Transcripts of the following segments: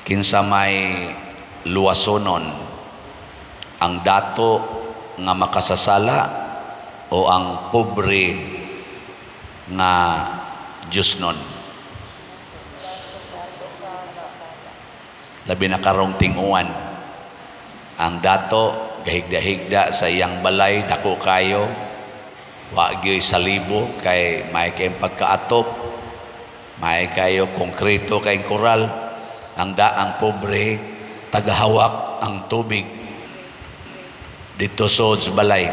Kinsa may luwasonon, ang dato nga makasasala o ang pobre nga Diyosnon? Labi na karong tinguan, ang dato gahigda-higda sa iyang balay, dako kayo, wa gyoy salibo kay may kayong pagkaatop, may kayo konkreto kay koral. Ang daang pobre tagahawak ang tubig dito sod sa balay.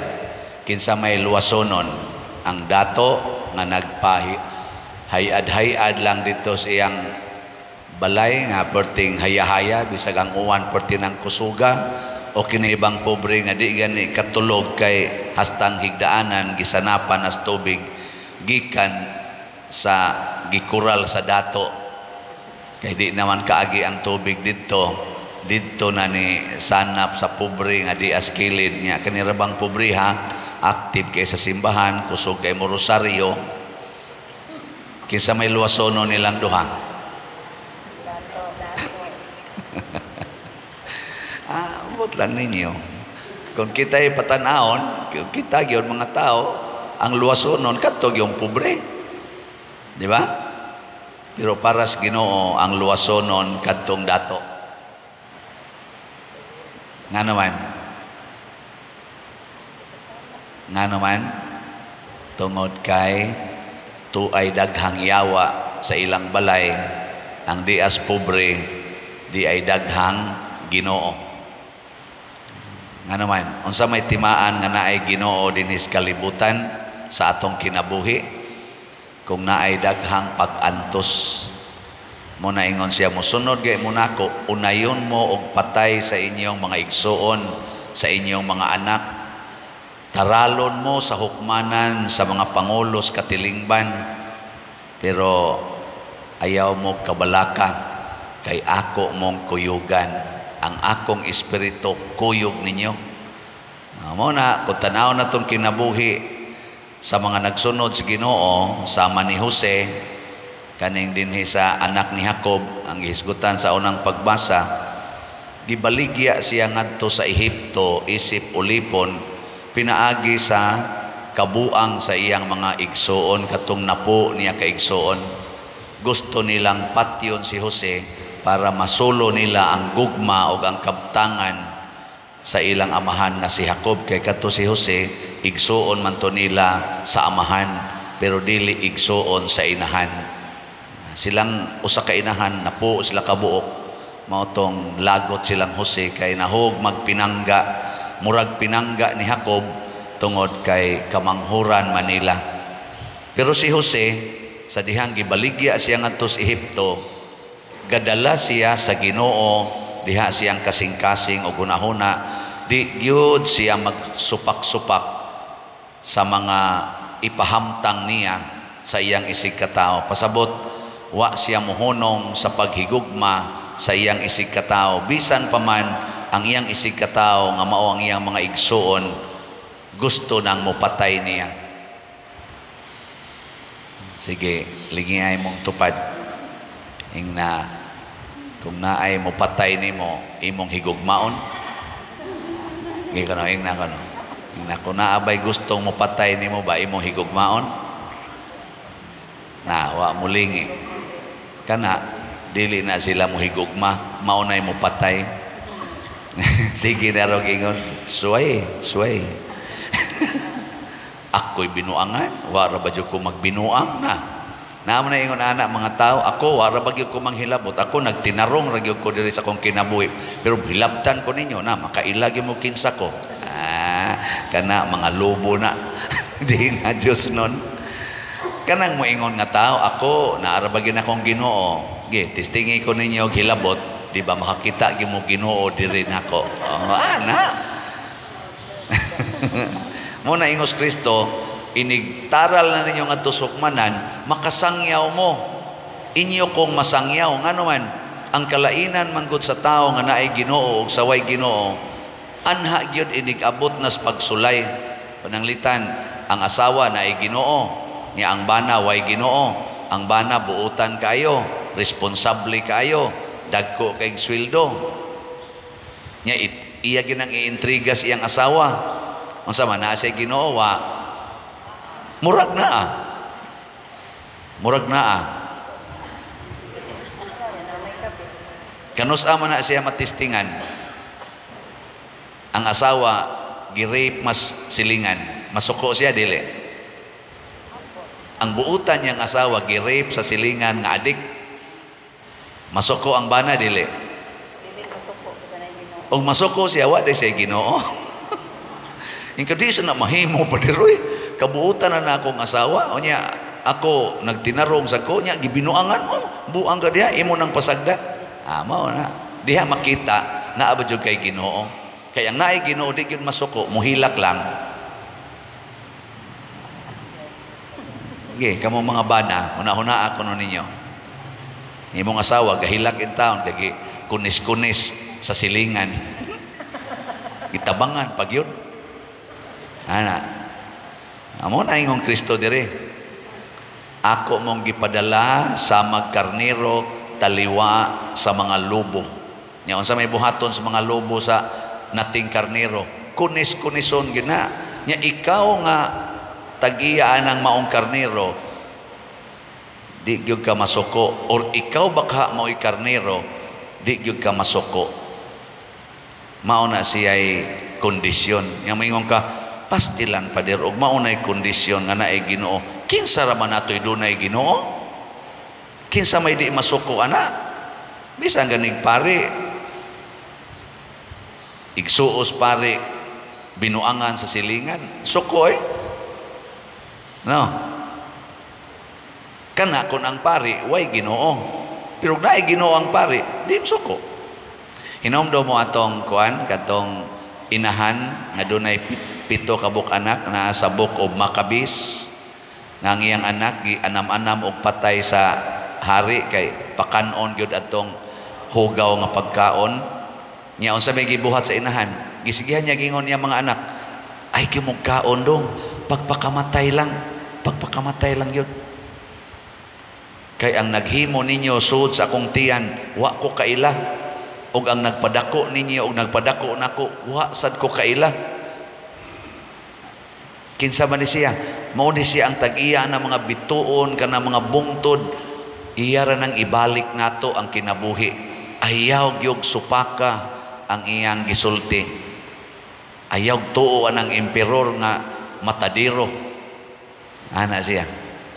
Kinsa may luwasonon, ang dato nga nagpahi hayad-hayad lang dito sa iyang balay nga perting haya-haya bisag ang uwan perti ng kusuga, o kini ibang pobre nga di gani katulog kay hastang higdaanan gisanapan as tubig gikan sa gikural sa dato kay di naman kaagi ang tubig didto, didto na ni sanap sa pobre nga di as kilid niya? Kani ra bang pobre ha, active kay sa simbahan, kusog kay mo rosaryo. Kinsa may luwasonon nilang duha? Ah, ambot lang ninyo. Kung kita'y patanahon, kita gyud mga tao, ang luwasonon kadto gyud pobre. Di ba? Pero para sa Ginoo, ang luwasonon kadtong dato. Nga naman? Nga naman? Tungod kay tuay daghang yawa sa ilang balay, ang dias pobre, di ay daghang Ginoo. Nga naman, unsa may timaan nga naay Ginoo dinhis kalibutan sa atong kinabuhi kung naay daghang pag-antos? Mo na ingon siya, mosunod gay mo nako, unayon mo og patay sa inyong mga igsuon, sa inyong mga anak. Taralon mo sa hukmanan sa mga pangulos katilingban, pero ayaw mo kabalaka kay ako mong kuyugan, ang akong espiritu kuyog ninyo. Mo na kung tanaw na tong kinabuhi sa mga nagsunod sa Ginoo, sama ni Jose kaning dinhi sa anak ni Jacob ang gihisgutan sa unang pagbasa, gibaligya siya ngadto sa Ehipto isip ulipon pinaagi sa kabuang sa iyang mga igsuon, katong napo niya ka igsuon. Gusto nilang patyon si Jose para masulo nila ang gugma o ang kabtangan sa ilang amahan nga si Jacob, kay kadto si Jose igsuon man to nila sa amahan pero dili igsuon sa inahan. Silang usa ka inahan, napo sila kabuok. Mao tong lagot silang Jose kay nahog magpinangga, murag pinangga ni Jacob tungod kay kamanghuran manila. Pero si Jose sa dihang gibaligya siya ngadto sa Ehipto, gadala siya sa Ginoo diha siyang kasing-kasing o gunahuna, di gyud siya magsupak-supak sa mga ipahamtang niya sa iyang isig katao. Pasabot, wa siya mohunong sa paghigugma sa iyang isig katao, bisan pa man ang iyang isig katao nga mao ang iyang mga igsuon gusto nang mopatay niya. Sige, lingi ay mong tupad. Ingna, kung naay mopatay nimo, imong higugmaon? Sige kano, ingna kano. Ingna, kung naabay gustong mopatay nimo ba, imong higugmaon? Na, wa mulingi. Kana, dili na sila mohigugma, mao na'y mopatay. Sige na raw ingon, suway, suway. Ako'y binuangan, wara ba ko magbinuang na? Naamo na ingon ana mga tao, ako wara ba gyud ko manghilabot, ako nagtinarong ra gyud ko diri sa akong kinabuhi. Pero hilabtan ko ninyo na makaila gyud mo kinsa ko. Ah, kana mga lobo na. Di na Diyos nun. Kanang moingon nga tao, ako naara ba gyud akong Ginoo. Gi, testingi ko ninyo hilabot, di ba makakita gyud mo Ginoo diri nako. Oh, ana. Mo na ingos Kristo, inigtaral na ninyo nga tusukmanan, makasangyaw mo. Inyo kong masangyaw. Ngano man, ang kalainan manggod sa tao nga naay Ginoo ug saway Ginoo, anha gyud inig-abot nas pagsulay. Pananglitan, ang asawa naay Ginoo, niya ang bana way Ginoo, ang bana buutan kaayo, responsable kaayo, Dagko kay sweldo. Nya iya ginang iintriga sa iyang asawa. Unsa man naa siya Ginoo wa? Murag naa. Murag naa. Kanus man na siya matistingan. Ang asawa gi-rape mas silingan. Masuko siya dili. Ang buutan niyang asawa gi-rape sa silingan nga adik. Masuko ang bana dili. Dili masuko sa Ginoo. Og masuko siya wa di siya Ginoo. Ingka di siya na mahimo pa diroy. Kabuutan na na akong asawa. O niya, ako nagtinarong sa ko niya gibinuangan mo. Buang ka diha imo nang pasagda. Ah, mao na. Diha makita naa ba jud kay Ginoo. Kay ang naay Ginoo di gyud masuko, muhilak lang. Sige, kamo mga bana, una-una ako no ninyo. Imong asawa gahilak in town kay kunis-kunis sa silingan. Gitabangan pag yun. Ana. Amo na ingong Kristo dire. Ako mong gipadala sa magkarnero taliwa sa mga lobo. Nya unsa may buhaton sa mga lobo sa nating karnero? Kunis-kunison gina. Nya ikaw nga tagiyaan ang maong karnero, di gyud ka masuko, or ikaw baka mao'y karnero, di gyud ka masuko. Mao na siya'y kondisyon. Nya moingon ka, pastilan pader og mao na'y kondisyon nga naay Ginoo. Kinsa ra man nato'y dunay Ginoo? Kinsa may di masuko ana? Bisan ganig pare, igsuos pare, binuangan sa silingan, suko eh. No. Kana kun ang pari, way Ginoo. Pero naay Ginoo ang pari, di suko. Hinomdom mo atong kuan katong inahan nga dunay 7 ka buok anak naa sa Book of Maccabees, nga ang iyang anak gianam-anam og patay sa hari kay pakanon gyud atong hugaw nga pagkaon. Nya unsa may gibuhat sa inahan? Gisigihan niya gingon niya mga anak, ay gyud kaon dong, pagpakamatay lang, pagpakamatay lang gyud. Kay ang naghimo ninyo sud sa akong tiyan, wa ko kaila. Og ang nagpadako ninyo og nagpadako nako, wa sad ko kaila. Kinsa man ni siya? Mao ni siya ang tag-iya ng mga bituon kana mga bungtod. Iya ra nang ibalik nato ang kinabuhi. Ayaw gyud supaka ang iyang gisulti. Ayaw tuo ang emperor nga matadiro. Ana siya.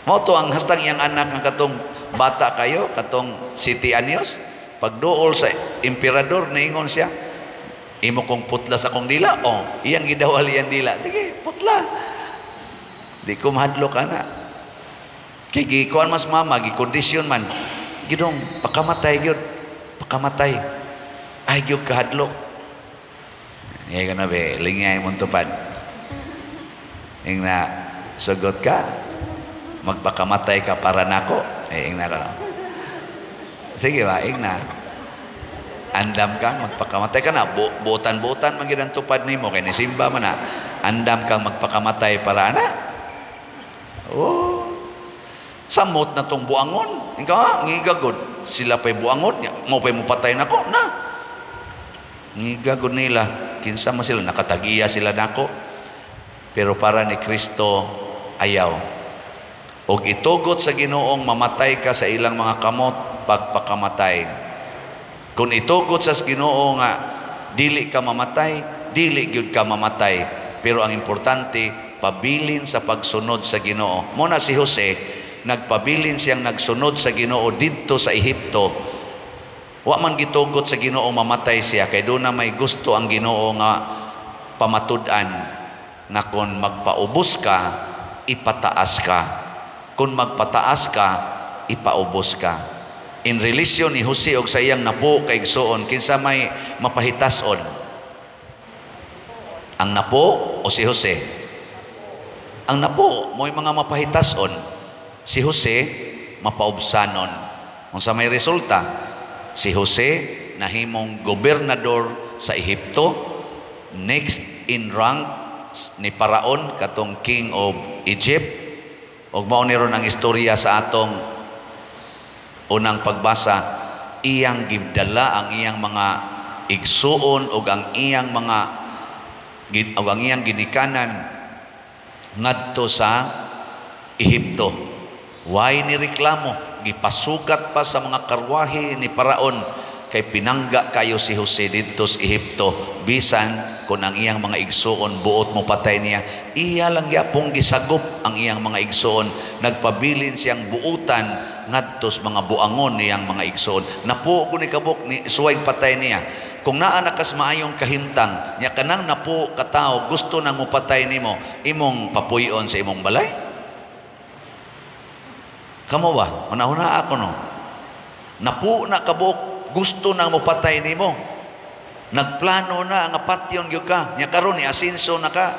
Mao to ang hastang iyang anak nga katong bata kayo, katong City Anios, pagduol sa emperador niingon siya, imo kong putla sa akong dila, oh, iyang gidawal iyang dila. Sige, putla. Di ko mahadlok ana. Kay gikuan mas mama, gikondisyon man. Gidong pakamatay gyud, pakamatay. Ay gyud kahadlok. Ngay ka na be, lingay mong tupad. Ing na sugot ka, magpakamatay ka para nako. Eh, ing na ka na. Sige ba, ing na. Andam ka, magpakamatay ka na. Buotan-buotan man gyud ang tupad nimo kay nisimba man na. Andam kang magpakamatay para ana. Oh. Samot na tong buangon. Ikaw, ngigagod. Sila pa'y buangon. Mo pa'y mupatay nako. Na. Ngigagod nila. Kinsa man sila. Nakatagiya sila nako. Pero para ni Kristo, ayaw. Og itugot sa Ginoong mamatay ka sa ilang mga kamot, pagpakamatay. Kung itugot sa Ginoo nga dili ka mamatay, dili gyud ka mamatay. Pero ang importante, pabilin sa pagsunod sa Ginoo. Muna si Jose, nagpabilin siyang nagsunod sa Ginoo didto sa Ehipto. Wa man gitugot sa Ginoo mamatay siya kay doon na may gusto ang Ginoo nga pamatud-an na kung magpaubos ka, ipataas ka. Kung magpataas ka, ipaubos ka. In relation ni Jose og sa iyang napo kay igsoon, kinsa may mapahitason? Ang napo o si Jose? Ang napo mo'y mga mapahitason. Si Jose mapaubsanon. Unsa may resulta? Si Jose nahimong gobernador sa Ehipto, next in rank ni Paraon katong king of Egypt. Og mao ni ron ang istorya sa atong unang pagbasa. Iyang gidala ang iyang mga igsuon ug ang iyang mga ug ang iyang ginikanan ngadto sa Ehipto. Way ni reklamo, gipasugat pa sa mga karwahe ni Paraon kay pinangga kayo si Jose didto sa Ehipto, bisan kung ang iyang mga igsuon buot mo patay niya. Iya lang yapong gisagop ang iyang mga igsuon. Nagpabilin siyang buutan ngadto sa mga buangon niyang mga igsuon. Napuo ko ni kabuk ni suway patay niya. Kung naa na kas maayong kahimtang nya, kanang napuo ka tawo gusto nang mopatay nimo, imong papuy-on sa imong balay? Kamo ba? Manahuna ako, no. Napuo na kabuok gusto nang mopatay nimo. Nagplano na nga patyon gyud ka. Nya karon ni asinso na ka.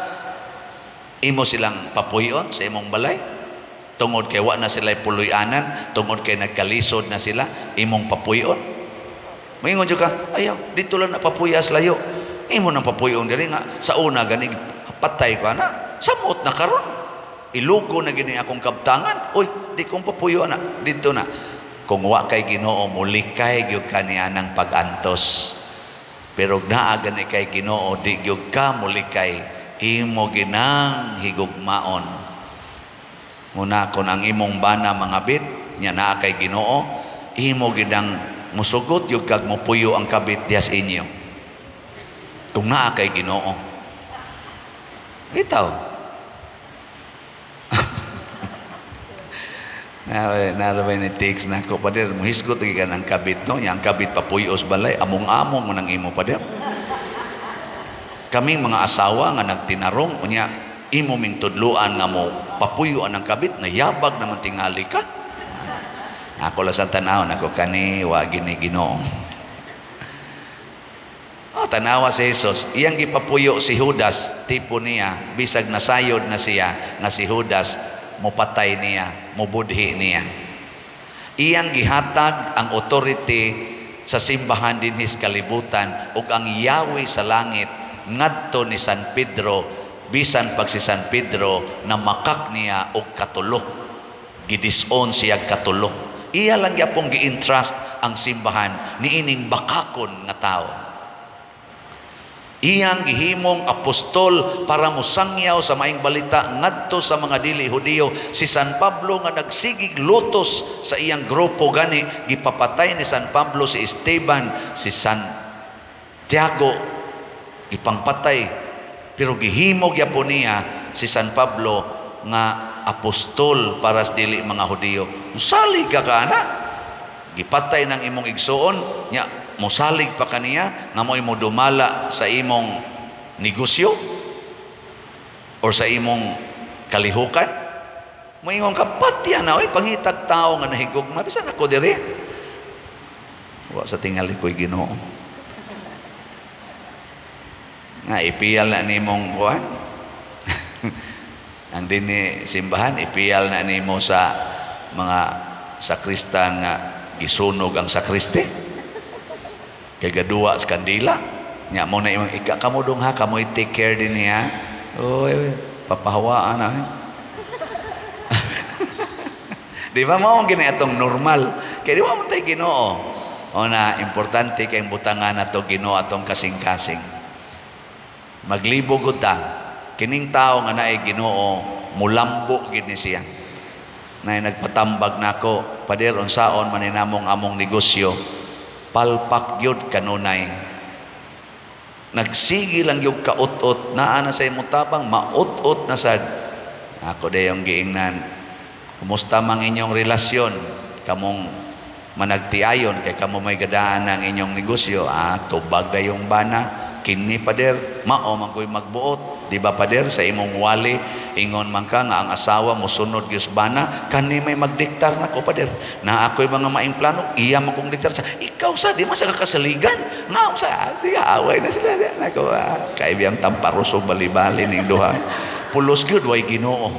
Imo silang papuy-on sa imong balay? Tungod kay wa na sila puloy-anan, tungod kay nagkalisod na sila, imong papuy-on? Moingon jud ka, "Ayaw, dito lang na papuyas layo." Imo nang papuy-on diri nga sa una gani patay ko ana. Samot na karon. Ilugo na gini akong kabtangan. Uy, di kong papuyo na. Dito na. Kung wa kay Ginoo, mulikay gyud ka niya ng pag-antos. Pero naa gani kay Ginoo, di gyud ka mulikay. Imo ginang higugmaon. Muna kung ang imong bana mga bit, nya naa kay Ginoo, imo ginang musugot gyud kag mupuyo ang kabit dias inyo. Kung naa kay Ginoo. Bitaw. Narabay ni takes na ako, pader, muhisgot ka ng kabit, no? Yang kabit papuyos balay, among-among mo nang imo, pader. Kaming mga asawa nga nagtinarong, unya, imo ming tudluan nga mo papuyuan ang kabit, nayabag naman tingali ka. Ako lang sa tanaw, nako kani, wagi ni Ginoo. Oh, tanawa si Jesus, iyang gipapuyo si Judas, tipo niya, bisag nasayod na siya, nga si Judas, mopatay niya, mobudhi niya. Iyang gihatag ang authority sa simbahan dinhis kalibutan ug ang Yahweh sa langit ngadto ni San Pedro, bisan pag si San Pedro na makak niya og katulo. Gidison siya katulo. Iya lang gyapong gi-entrust ang simbahan niining bakakon nga tao. Iyang gihimong apostol para mosangyaw sa maayong balita ngadto sa mga dili Hudiyo. Si San Pablo nga nagsigig lutos sa iyang grupo gani, gipapatay ni San Pablo si Esteban, si San Tiago, gipangpatay. Pero gihimo gyapon niya si San Pablo nga apostol para sa dili mga Hudiyo. Musalig ka kana, gipatay ng imong igsuon nya, mosalig pa kaniya nga mo'y modumala sa imong negosyo or sa imong kalihukan. Moingon ka, "Patya na, oy, pangitag tao nga nahigugma bisan ako diri." Wa sa tingali ko'y Ginoo. Nga ipiyal na nimong kuan. Ang dinhi simbahan ipiyal na nimo sa mga sakristan nga gisunog ang sakristi. Kay gaduwa sa kandila. Nya mo na imong ika kamo dong ha, kamo take care din niya. Oy, papahawaan na. Di ba mao gini atong normal? Kay di ba man tay Ginoo? O na importante kay butangan nato Ginoo atong kasing-kasing. Maglibog gud ta. Kining tawo nga naay Ginoo, mulambo gid ni siya. Nay nagpatambag nako, "Pader, unsaon man namong among negosyo?" Palpak gyud kanunay. Nagsigi lang gyud kaut-ut, naa na sa imong tabang, maut-ut na sad. Ako dayong giingnan, "Kumusta mang inyong relasyon? Kamong managtiayon kay kamo may gadaan ang inyong negosyo." "Ah, tubag dayong bana. Kini, pader, mao man ko'y magbuot. Di ba, pader, sa imong wali, ingon man ka nga ang asawa mosunod gyud bana, kani may magdiktar nako, pader. Na ako'y mga maing plano, iya man kong diktar sa ikaw sa di man sa kakasaligan." Nga sa siya away na sila nako, ah, kay biyang tamparoso bali-bali ning duha. Pulos gyud way Ginoo.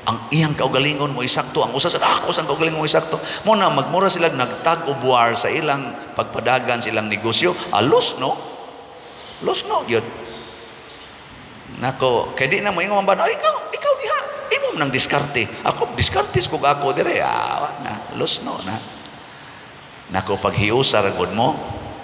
Ang iyang kaugalingon mo isakto, ang usa sa ako sang kaugalingon mo isakto. Mo na magmura sila nagtag-ubuar sa ilang pagpadagan sa ilang negosyo, alos no. Los no gyud. Nako, kay di na mo ingon man ba, "Ay, ikaw diha, imo nang diskarte. Ako diskarte kog ako dire." Ah, na, los no na. Nako, paghiusa ra gud mo.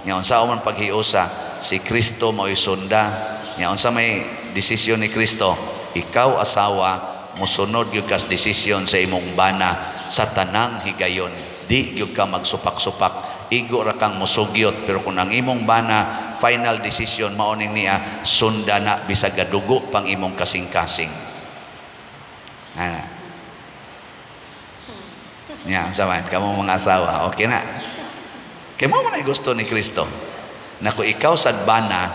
Nya unsa man paghiusa? Si Kristo mao'y sunda. Nya unsa may desisyon ni Kristo? Ikaw asawa, mosunod gyud kas desisyon sa imong bana sa tanang higayon. Di gyud ka magsupak-supak. Igo ra kang mosugyot, pero kung ang imong bana final decision mao ning niya, sunda na bisag gadugo pang imong kasing-kasing. Ana. Nya, unsa man kamo mga asawa, okay na. Kay mao man ay gusto ni Kristo. Nako, ikaw sad bana,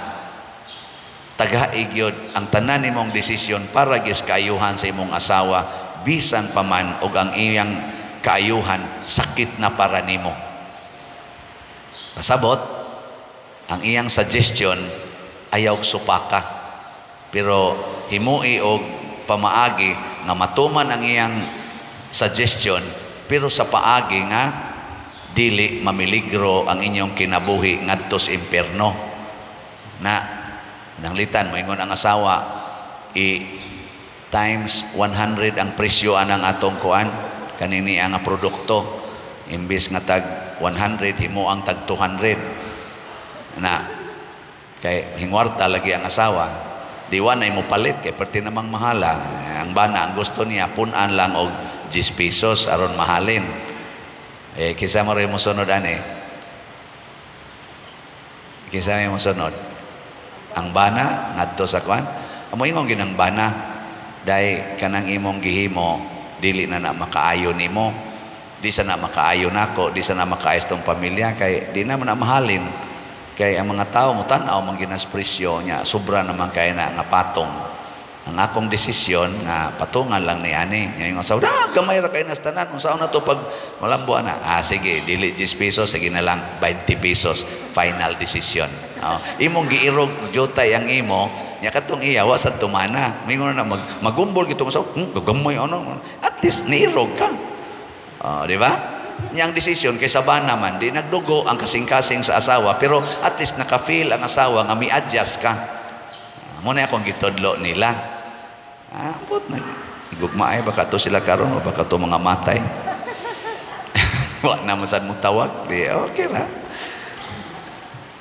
tagai gyud ang tanan nimong desisyon para gyud kaayuhan sa imong asawa, bisan pa man og ang iyang kaayuhan sakit na para nimo. Pasabot, ang iyang suggestion ayaw supaka. Pero himui og pamaagi nga matuman ang iyang suggestion, pero sa paagi nga dili mamiligro ang inyong kinabuhi ngadto sa impierno. Na nanglitan moingon ang asawa, i times 100 ang presyo anang atong kuan kanini ang produkto, imbis nga tag 100, himo ang tag 200 na, kay hingwarta lagi ang asawa. Di wa nay mopalit kay perti namang mahala. Ang bana, ang gusto niya pun-an lang og 10 pesos aron mahalin. Eh, kinsa mo rin mosunod ani? Kinsa may mosunod? Ang bana ngadto sa kuan. Amo ingon ginang bana, "Day, kanang imong gihimo dili na na makaayo nimo, di sa na makaayo nako, di sa na makaayo tong pamilya, kay di na man na mahalin, kay ang mga tao mo tan-aw man ginas presyo nya, sobra naman kay na nga patong. Ang akong desisyon nga patungan lang ni ani." Nya ingon sa, "Ah, gamay ra kay nas tanan, unsaon na to pag malambo na?" "Ah, sige, dili 10 pesos, sige na lang 20 pesos, final decision." Oh, imong giirog jutay ang imo nya, katong iya wa sad tumana. Mingon na magumbol gitong sa, gamay ano." At least niirog ka. Oh, di ba? Niyang desisyon kay sa bana man, di nagdugo ang kasing-kasing sa asawa, pero at least naka-feel ang asawa nga mi-adjust ka. Ah, mao na akong gitudlo nila. Ah, put na igugmaay baka to sila karon o baka to mga matay. Wa na masad mo tawag, di okay ra.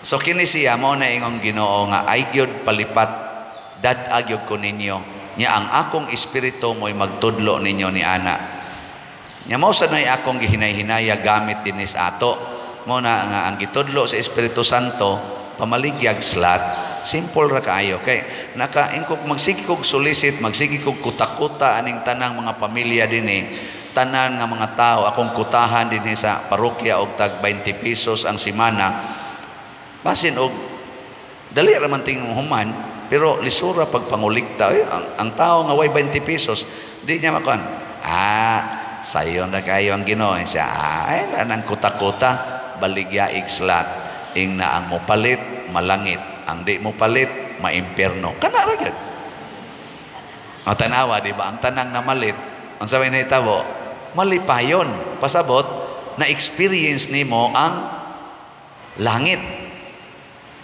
So kini siya mao na ingong Ginoo nga ay gyud palipat, dad-a gyud ko ninyo. Nya ang akong espiritu mo'y magtudlo ninyo ni ana. Nya mao sa nay akong gihinay-hinaya gamit dinis ato. Mao na nga ang gitudlo sa Espiritu Santo, pamaligyag slot, simple ra kaayo, kay nakaingkog magsige kog solicit, magsige kog kuta-kuta aning tanang mga pamilya dinhi, tanan nga mga tao akong kutahan dinhi sa parokya og tag 20 pesos ang semana. Basin og dali ra man ting human, pero lisura pag pangulikta. Eh, ang tao nga way 20 pesos, di niya makuan. Ah, sayon na kayo ang Ginoo siya. Ay, nang kuta-kuta, baligya slot, ing na ang mopalit malangit, ang di mo palit maimpierno. Kana ra gyud. Ang tanawa, di ba, ang tanang namalit, ang sabay nahitabo, malipayon. Pasabot na experience nimo ang langit.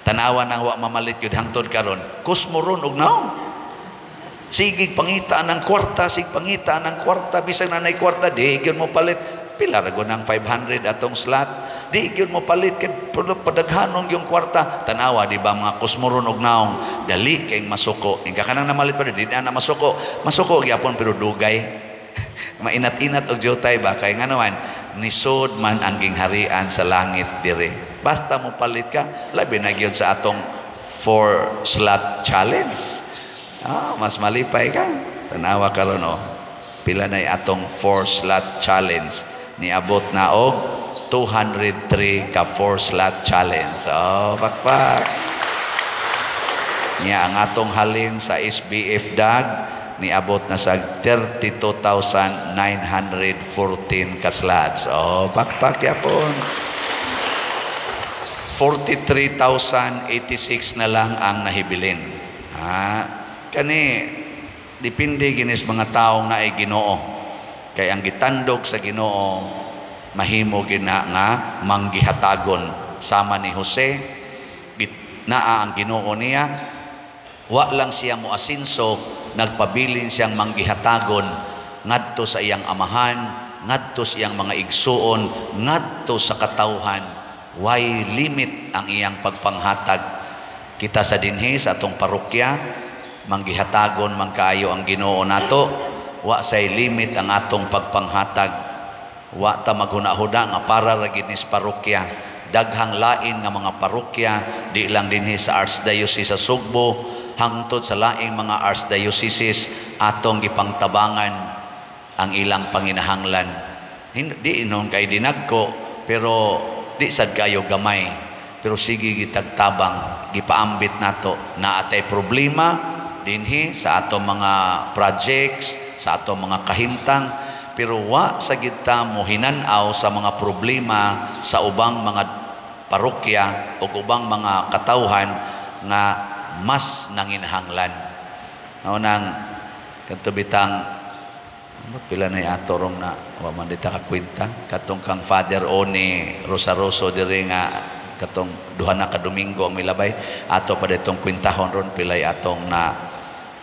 Tanawa nang wa mamalit yun hangtod karon, kusmoron og naong. Sige pangita ng kwarta, sige pangita ng kwarta, bisag na nay kwarta, di gyud mo palit. Pila ra ng 500 atong slot. Di gyud mo palit kay padaghanon yung kwarta. Tanawa, di ba, mga kusmoron og naong, dali kay masuko. Ingka kanang namalit pa, di na masuko. Masuko gyapon pero dugay. Mainat-inat og jutay ba, kay ngano man nisod man ang gingharian sa langit dire. Basta mo palit ka, labi na gyud sa atong 4 slot challenge. Ah, mas malipay ka. Tanawa karon oh. Pila na atong 4 slot challenge? Niabot na og 203 ka 4 slot challenge. Oh, pakpak. Niya ang atong halin sa SBF DAG niabot na sa 32,914 ka slots. Oh, pakpak yapon. 43,086 na lang ang nahibilin. Ah, kani depende ginis mga taong naay Ginoo. Kay ang gitandog sa Ginoo mahimo gina nga manggihatagon, sama ni Jose, naa ang Ginoo niya, wa lang siya moasinso, nagpabilin siyang manggihatagon ngadto sa iyang amahan. ngadto sa iyang mga igsuon, ngadto sa katawhan. Way limit ang iyang pagpanghatag. Kita sa dinhi sa atong parokya, manggihatagon man kaayo ang Ginoo nato, wa say limit ang atong pagpanghatag. Wa ta maghuna-huna nga para ra gid ni sa parokya. Daghang lain nga mga parokya, di lang dinhi sa Archdiocese sa Sugbo, hangtod sa laing mga archdioceses, atong gipangtabangan ang ilang panginahanglan. Di inon kay dinagko, pero di sad kayo gamay, pero sige gitagtabang, gipaambit nato na atay problema dinhi sa atong mga projects, sa atong mga kahimtang, pero wa sa gid ta mo hinan-aw sa mga problema sa ubang mga parokya o ubang mga katawhan nga mas nanginahanglan. Mao nang kadto bitang amot pila na ato rong na wa man dita ka kwenta, katong kang Father Oni Rosaroso diri nga katong duha na ka Domingo ang milabay ato pa ditong kwentahon ron pilay atong na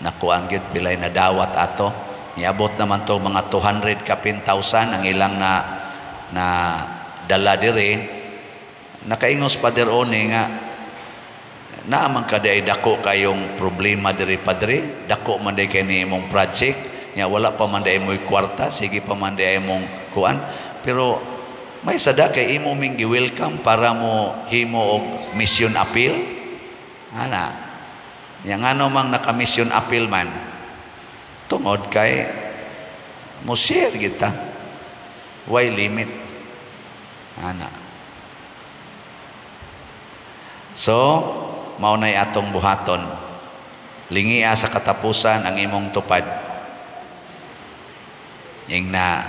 nakuan gyud, pilay na dawat ato. Niabot naman to mga 200 kapin thousand ang ilang na na dala diri. Nakaingos Father Oni nga naa man ka di ay dako kayong problema diri, padre, dako man di kay ni imong project nya, wala pa man di ay mo'y kwarta, sige pa man di ay mong kuan, pero may sada kay imo ming gi-welcome para mo himo og mission appeal ana nya. Ngano mang naka-mission appeal man? Tungod kay mo share kita, way limit ana. So mao nay atong buhaton. Lingia sa katapusan ang imong tupad. Ing na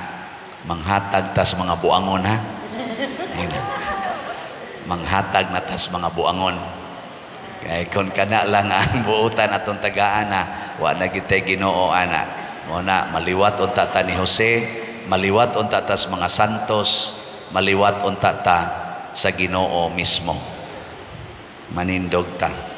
manghatag tas mga buangon ha. Ing na manghatag na tas mga buangon. Kay kon kana lang ang buotan atong tagaan na wa na gitay Ginoo ana. Mao na maliwat unta ta ni Jose, maliwat unta tas mga santos, maliwat unta ta sa Ginoo mismo. Manindog ta.